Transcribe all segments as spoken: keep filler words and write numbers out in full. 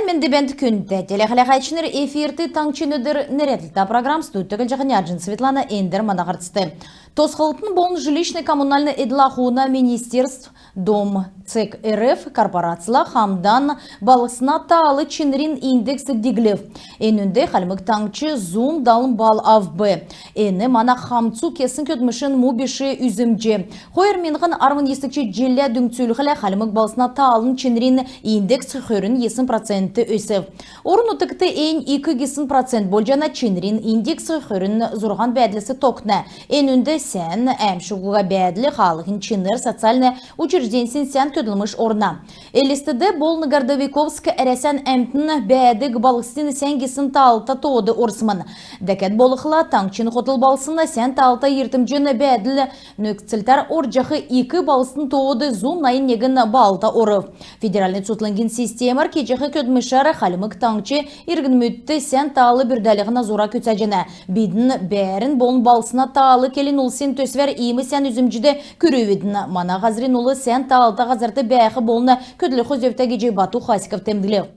Энд бәәнт, күндтә телехәләһәчнр! Эфирт «Таңһчин өдр» нерәдлһтә программ. Студьд Төглҗ Ханярҗин Светлана. Эндр мана һарцд. Тосхлтын болн жилищн-коммунальн эдл-ахун министерств, Дом цег РФ корпорацла хамдан балһсна таал чинрин индекс диглв. Энүнд Хальмг Таңһч зун далн балл авв. Эн мана хамцу кесн көдлмшин му биш үзмҗ. Хойр миңһн арвн йисдгч җиллә дүңцүлхлә, Хальмг балһсна таалын чинрин индекс хөрн йисн процент өсв. Орн-нутгт эн ик гисн процент болҗана. Чинрин индекс хөрн зурһан бәәдләс тогтна. Энүнд сән әәмшг уга бәәдл, хаалһин чинр, социальн учрежденьсин сән көдлмш орна. Элстд болн Городовиковск Әрәсән әмтн бәәдг балһсдын сән гисн таалта тоод орсмн. Дәкәд болхла, таңһчин хотл балһсн сән таалта йиртмҗин бәәдл нөкцлтәр орҗах ик балһсдын тоод зун найн негн баллта орв. Федеральн цутхлңгин системәр кеҗәх көдлмшәр Хальмг Таңһч иргнмүдт сән таал бүрдәлһнә зура күцәҗәнә. Бидн «Бәәрн болн балһсна таал» келн-улсин төсвәр иим сән үзмҗд күрүвидн. Мана һазрин улс сән таалта һазрт бәәх болн көдлх зөвтә гиҗ Бату Хасиков темдглв.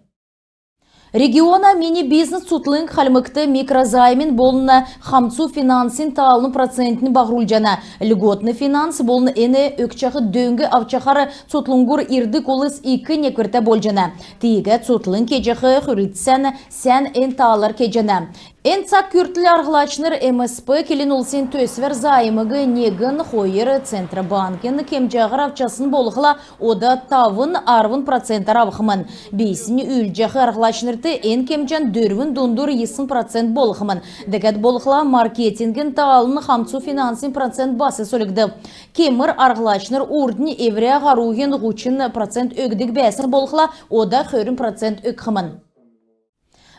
Региона «Мини бизнес» цутхлң Хальмгт микрозаймин болн хамцу финансин таалын процентинь баһрулҗана. Льготн финанс болн эн өгчәх дөң авчахар цутхлңгур ирдг улс ик неквртә болҗана. Тиигәд цутхлң кеҗәх хүврлтсән сән эн таалар кеҗәнә. Эн цаг күртл арһлачнр МСП келн-улсин төсвәр займиг негн-хойр Центробанкин кемҗәһәр авчасн болхла, ода тавн-арвн процентәр авхмн. Бийснь үүлдҗәх арһлачнрт эн кемҗән дөрвн дундур йисн процент болхмн. Дәкәд болхла, маркетингин таалын хамцу финансин процент бас сольгдв. Кемр арһлачнр урднь эврә һаруһин һучн процент өгдг бәәсн болхла, ода хөрн процент өгхмн.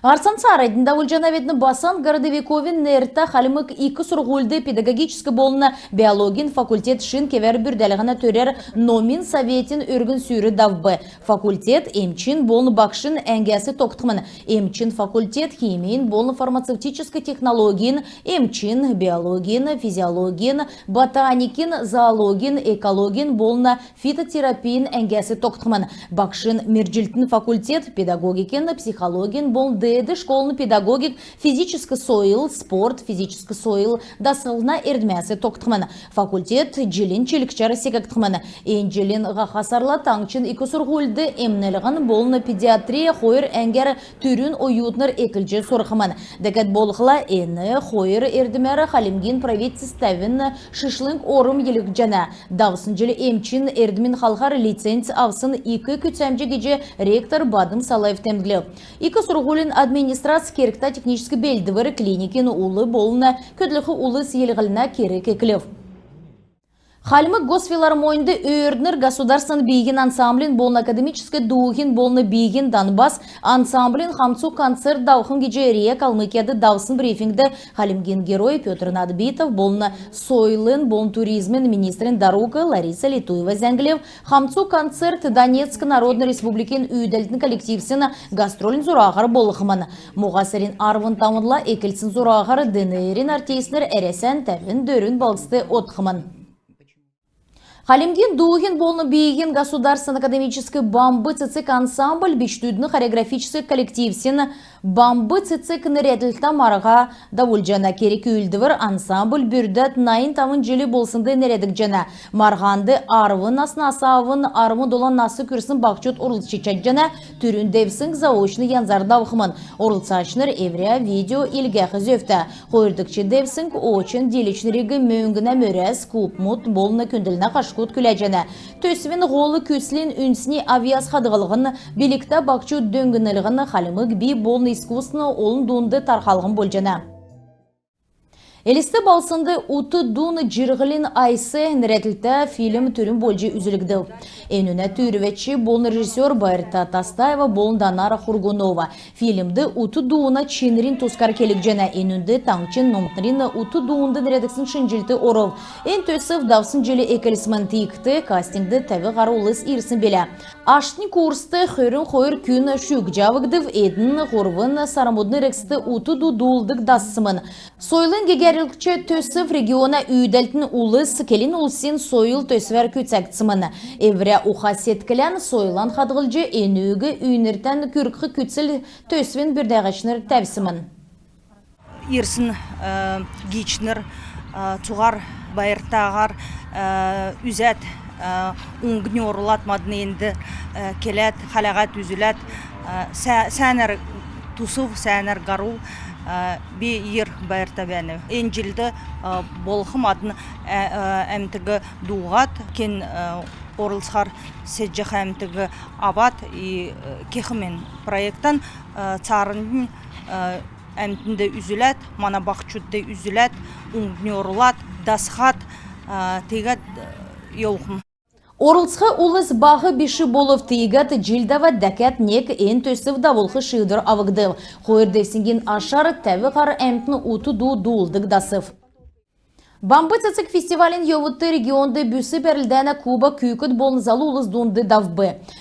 Һарцан цааранднь давулҗанавидн. Басан Городовиковин нертә Хальмг ик сурһульд педагогическ болн биологин факультет шин кевәр бүрдәлһнә төрәр номин советин өргн сүүр давв. Факультет эмчин болн багшин әңгәс тогтхмн. Эмчин факультет химин болн фармацевтическ технологин, эмчин, биологин, физиологин, ботаникин, зоологин, экологин болн фитотерапин әңгәс тогтхмн. Багшин мергҗлтин факультет педагогикин, психологин болн деед школын педагогик, физическ сойл, спорт, физическ сойл даслһна эрдмәс тогтхмн. Факультет җилин чилгчәр секгдхмн. Эн җилин һаха сарла таңһчин ик сурһульд эмнлһн болн педиатрия хойр әңгәр түрүн оютнр эклҗ сурхмн. Дәкәд болхла, эн хойр эрдмәр Хальмгин правительств тәвн шишлң орм йилһҗәнә. Давсн җил эмчин эрдмин халхар лиценз авсн ик күцәмҗ гиҗ ректор Бадм Салаев темдглв. Ик сурһулин администрац кергтә техническ белдвр, клиникин ул болн көдлх улс йилһлһнә керг эклв. Хальмг госфилармоньд «Өөрднр» государственн бииһин ансамблин болн академическ дууһин болн бииһин «Донбасс» ансамблин хамцу концерт давхмн гиҗ РИА Калмыкияд давсн брифингд Хальмгин Герой Пётр Надбитов болн сойлын болн туризмин министрин дарук Лариса Литуева зәңглв. Хамцу концерт Донецк Народн Республикин үүдәлтин коллективсин гастрольн зураһар болхмн. Моһа сарин арвн тавнла эклсн зураһар ДНР-ин артистнр Әрәсән тәвн дөрвн балһсд одхмн. Хальмгин дууһин болн бииһин государственн академическ «Бамб цецг» ансамбль бичкдүдин хореографическ коллективсин «Бамб цецг» нерәдлһтә марһа давулҗана. Керг-үүлдвр ансамбль бүрдәд найн тавн җил болснд нерәдгдҗәнә. Марһанд арвн наснас авн арвн долан нас күрсн баһчуд орлцҗ чадҗана. Түрүн девсң заочн янзар давхмн. Орлцачнр эврә видео илгәх зөвтә. Хойрдгч девсңд очн дииләчнриг мөңгнә мөрәс, кубкмуд болн күндллһнә хашкуд күләҗәнә. Төсвин һол күслнь үндсн авъяс хадһллһн, билгтә баһчуд дөңнлһн, хальмг би болн искусствин олн дунд тархалһн болҗана. Элст балһснд «Ут дун — җирһлин айс» нерәдлһтә фильм түрүн болҗ үзүлгдв. Энүнә түүрвәч болн режиссер Байрта Тастаева болн Данара Хургунова. Фильмд ут дууна чинрин тускар келгдҗәнә. Энүнд таңһчин номтнрин ут дуунд нерәдгдсн шинҗллт орв. Эн төсв давсн җил эклсмн. Тиигхд кастингд тәв һар улс ирсн билә. Аштнь курст хөрн хойр күн шүүҗ авгдв. Эдн һурвн сармудын эргцд ут ду дуулдг дассмн. Сойлын гегәр Эрлһч төсв региона үүдәлтин улс келн улсин сойл төсвәр күцәгдсмн. Эврә уха-седклән, сойлан хадһлҗ, энүг үйнртән күргх күцл төсвин бүрдәһәчнр тәвсмн. Ирсн, э, гиичнр, э, цуһар байртаһар, э, үзәд, э, уңгнь орулад, мадн энд, э, келәд, хәләһәд, үзүләд, э, сә-, сәәнәр тусв, сәәнәр һарв, э, би йир байрта бәәнәв. Эн җилд, э, болх мадн, э, э, әмтиг дууһад, кен, э, орлцхар седҗәх әмтиг авад, и, э, кехмн проектән, э, цааранднь, э, әмтнд үзүләд, мана баһчудт үзүләд, уңгнь орулад, дасхад, э, тиигәд, э, йовхмн. Орлцх улс баһ биш болв, тиигәд җил давад дәкәд нег эн төсв давулх шиидвр авгдв. Хойр девсңгин ашар тәв һар әмтн ут ду дуулдг дасв. Бамб цецг фестивалин йовудт регионд бүс бәрлдәнә кубок күүкд болн залу улс дунд давв.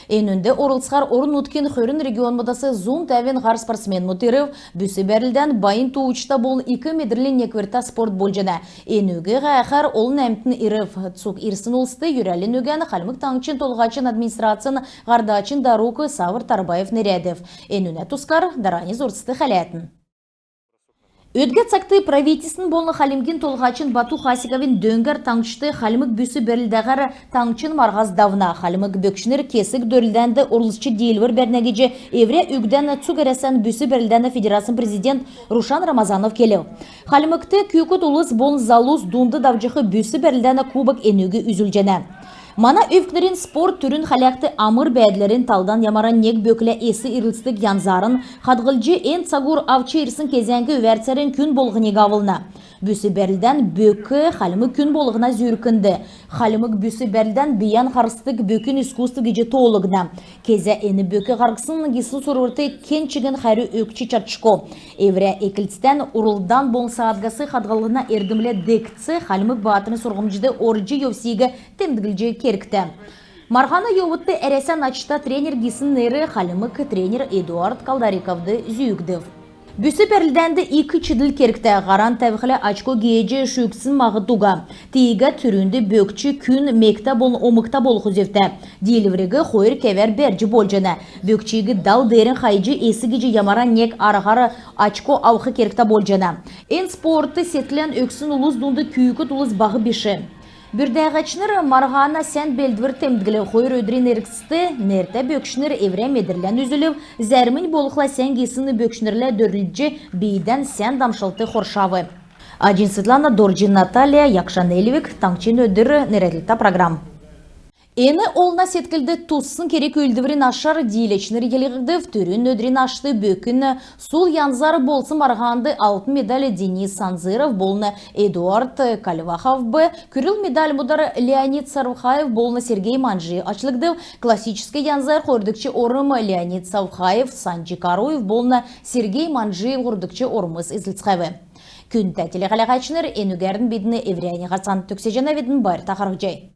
Энүнд орлцхар орн-нутгин хөрн регионмудас зун тәвн һар спортсменмүд ирв. Бүс бәрлдән байн тууҗта болн ик медрлин некврта спорт болҗана. Энүг һәәхәр олн әмтн ирв. Цуг ирсн улст йөрәлин үгән Хальмг Таңһчин Толһачин администрацин һардачин дарук Савр Тарбаев нерәдв. Энүнә тускар дарани зурцт хәләтн. Өдгә цагт правительствин болн Хальмгин Толһачин Бату Хасиковин дөңгәр таңһчд хальмг бүс бәрлдәһәр таңһчин марһас давна. Хальмг бөкчнр кесг дөрлдәнд орлцҗ диилвр бәрнә гиҗ эврә үгдән цуг Әрәсән бүс бәрлдәнә федерацин президент Рушан Рамазанов келв. Хальмгт күүкд улс болн залус дунд давҗах бүс бәрлдәнә кубок энүг үзүлҗәнә. Мана өвкнрин спорт түрүн хәләхд амр бәәдләрн талдан ямаран нег бөклә эс ирлцдг янзарн хадһлҗ, эн цагур авч ирсн кезәңк өвәрцәрн күн болһниг авлна. Бүс бәрлдән бөк хальмг күн болһна зүркнд. Хальмг бүс бәрлдән бийән харсдг бөкин искусств гиҗ тоолгдна. Кезә эн бөк һарһсн гисн сурврт кен чигн хәрү өгч чадшго. Эврә эклцдән, урлдан болн саадгас хадһллһна эрдмлә дегц хальмг баатрин сурһмҗд орҗ йовсиг темдглҗ кергтә. Марһана йовудт Әрәсән ачта тренер гисн нер хальмг тренер Эдуард Калдариковд зүүгдв. Бүс бәрлдәнд ик чидл кергтә. Һаран тәвхлә, очко геҗ шүүгдсн маһд уга. Тиигәд түрүнд бөкч күн мектә болн омгта болх зөвтә. Диилвриг хойр кевәр бәрҗ болҗана. Бөкчиг дал деерән хайҗ, эс гиҗ ямаран нег арһар очко авх кергтә болҗана. Эн спортд седклән өгсн улс дунд күүкд улс баһ биш. Бүрдәһәчнр марһана сән белдвр темдглв. Хойр өдрин эргцд нертә бөкчнр эврә медрлән үзүлв, зәрмнь болхла сән гисн бөкчнрлә дөрлдҗ, бийдән сән дамшлт хоршав. Аҗин Светлана, Дорҗин Наталья, Якшан Эльвик, «Таңһчин өдр» нерәдлһтә программ. Эн олна седклд туссн керг-үүлдврин ашар дииләчнр йилһгдв. Түрүн өдрин ашт бөкин сул янзар болсн марһанд алтн медаль Денис Санзыров болн Эдуард Кальвахов, күрл медальмудар Леонид Савхаев болн Сергей Манжиев ачлгдв. Классическ янзар хойрдгч орм Леонид Савхаев, Санҗи Каруев болн Сергей Манжиев һурвдгч ормс эзлцхәв. Күндтә телехәләәчнр, энүгәрн бидн эврәннь һарцан төгсәҗәнәвидн. Байрта харһцхай.